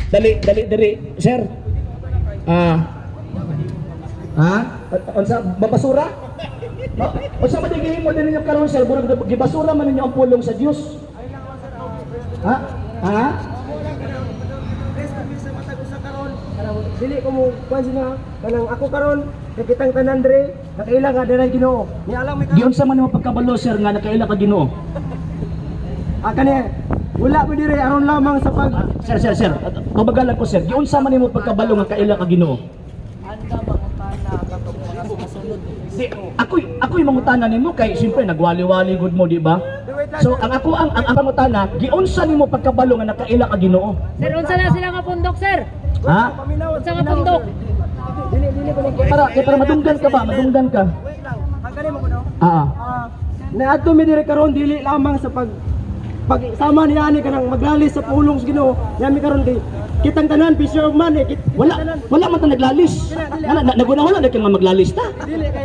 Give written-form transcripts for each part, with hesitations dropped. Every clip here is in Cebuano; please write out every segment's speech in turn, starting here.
Dali, dali diri, sir. Ah. Ha? Unsa babasura? Unsa man gihimo din ninyo karon, sir? Murag gibasura man ninyo ang pulong sa Dios. Ha? Ha? Please, kami sa matag usa karon. Kanang dili ko mo kuan sina kanang ako karon kay kitang tanan dre nakaila nga dunay Ginoo. Ni alam mi karon. Giunsa man nimo pagkabalo, sir, nga nakaila ka Ginoo? Ah, kani wala ko dire aron lamang sa pag Sir, sir, sir. Tubagalan ko, sir. Giunsa man nimo pagkabalo nga kaila ka Ginoo? Di, ako'y mangutana nimo kay siyempre nagwali-wali gud mo, di ba? So ang ako ang pangutana, giunsa nimo pagkabalo nga nakaila ka Ginoo? Sir, unsa na sila nga pundok, sir? Ha? Paminaw. Unsa nga pundok? Dili dili ko ni Para kay para madunggan ka ba? Madunggan ka. Wait lang. Ang kani mo kuno. Ah. Ah. Ah, naadto mi dire karon dili lamang sa pag pag sama ni ani kanang maglalis sa pulong sa Ginoo. Yami karon kay kitang tanan fisher of man eh. Kitang Wala tanan. wala man ta naglalis. Wala na, naguna wala na kang nga maglalis ta.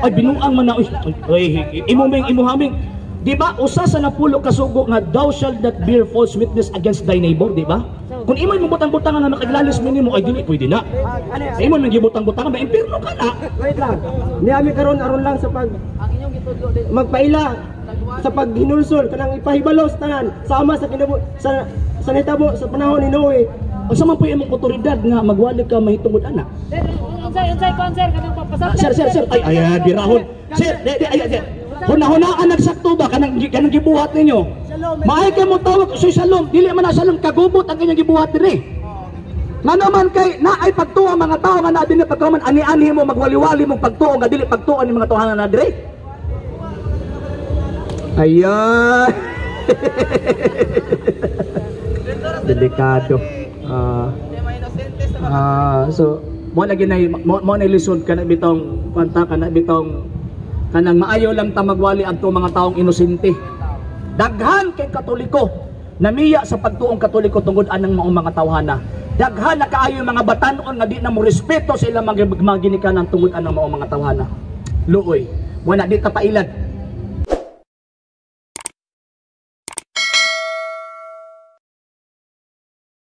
Ay, binuang man na, oy, oy, imo ming imo haming. Di ba usa sa napulo ka sugo nga "Thou shalt not bear false witness against thy neighbor," di ba? Kung imo imong butang-butangan nga makaglalis mi nimo, ay dili pwede na. Ah, ani Sa imo nang gibutang-butangan ba, impierno ka na. Wait lang. Niami karon aron lang sa pag magpaila sa paghinulsol kanang ipahibalo sa tanan sama sa kinabo sa nitabo sa panahon ni Noe. Unsa man po imong otoridad nga magwali ka mahitungod ana? Sir, unsa kuan, sir, kanang Ah, papasabtan? sir, sir, sir, ay, ay, ay, birahon. Sir, di, di, ay, ay, huna-hunaan nagsakto ba kanang gibuhat ninyo? Maay kay mo tawag soy shalom, dili man na shalom, kagubot ang inyong gibuhat dinhi. Ngano man kay na ay pagtuo ang mga tao nga naa dinhi, pagkaman ani-ani mo magwali-wali mong pagtuo nga dili pagtuo ni mga tawhana na dire. Ayan. Delikado. Ah. Ah, so mo lagi na mo, mo na lisod kana bitong kwanta, kana bitong kanang maayo lang ta magwali adto mga taong inosente. Daghan kay Katoliko namiya sa pagtuong Katoliko tungod anang maong mga tawhana. Daghan na kaayo yung mga batanon nga di na mo respeto sa ilang mga ginikanan tungod anang maong mga tawhana. Luoy. Mo na di ta pailad.